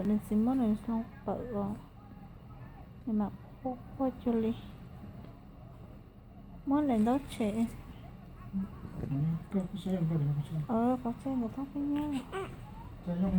Nws txiv muab nws hloov pawm os, nws mam quaj quaj cuag li. Muab daim ntaub tshem. Qhov txhia ntawd thab peb nyob. Cov ram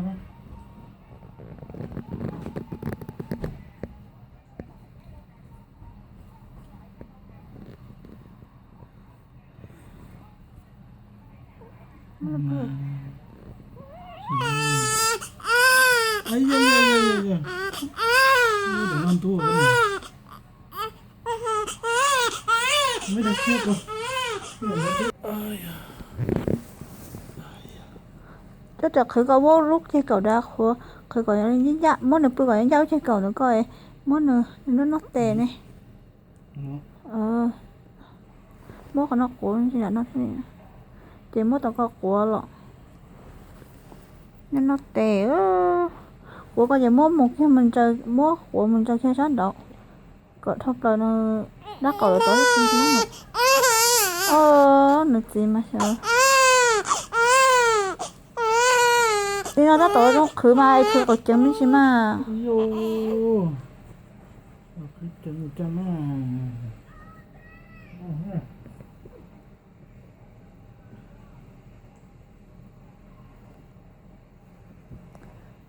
qhwv kom muab lub ceg kaum dav qhuav, qhwv kom ncaj ncaj, muab nws pw kom ncaj ncaj lub ceg kaum ntawd ko, muab nws noj noj tes ne. Muab qhov no quav, ces muab tau ko quav los noj noj tes. Quav ko ces muab mus kiag mus ntsaws, muab quav mus ntsaws kiag sab nraud kom dhau plaws no, dab qaum lawv tau ib tug hnub no. Nws txiv mas xyov. Li no tab tom zoo qhwv mas es qhwv qaum ceev me ntsis mas.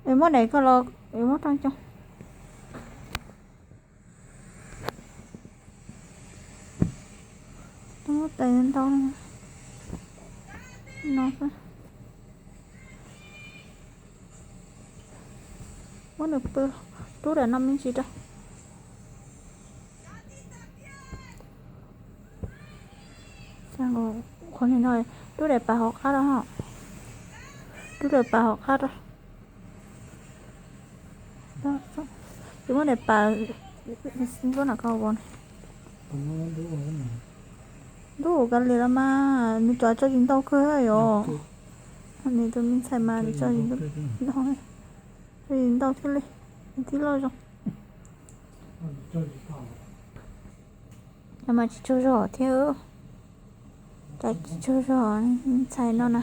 Es muab daim ko los es muab rau cov. Muab tes ntau no xwb. Muab nws pw, rub daim no me ntsis rau. Qhov no, rub daim pas hauv qab rau, rub daim pas hauv qab rau. Ces muab daim pas ntuab no ko ua. Ntub ua ka li los mas nws cov tso tsis ntau kawg yom. Nws tus me ntxhais mas nws tso tsis ntau, tso tsis ntau thiab li, tib loj zoo. Cov mas tsis tsaug zog thiab, cov tsis tsaug zog ntxhais no na.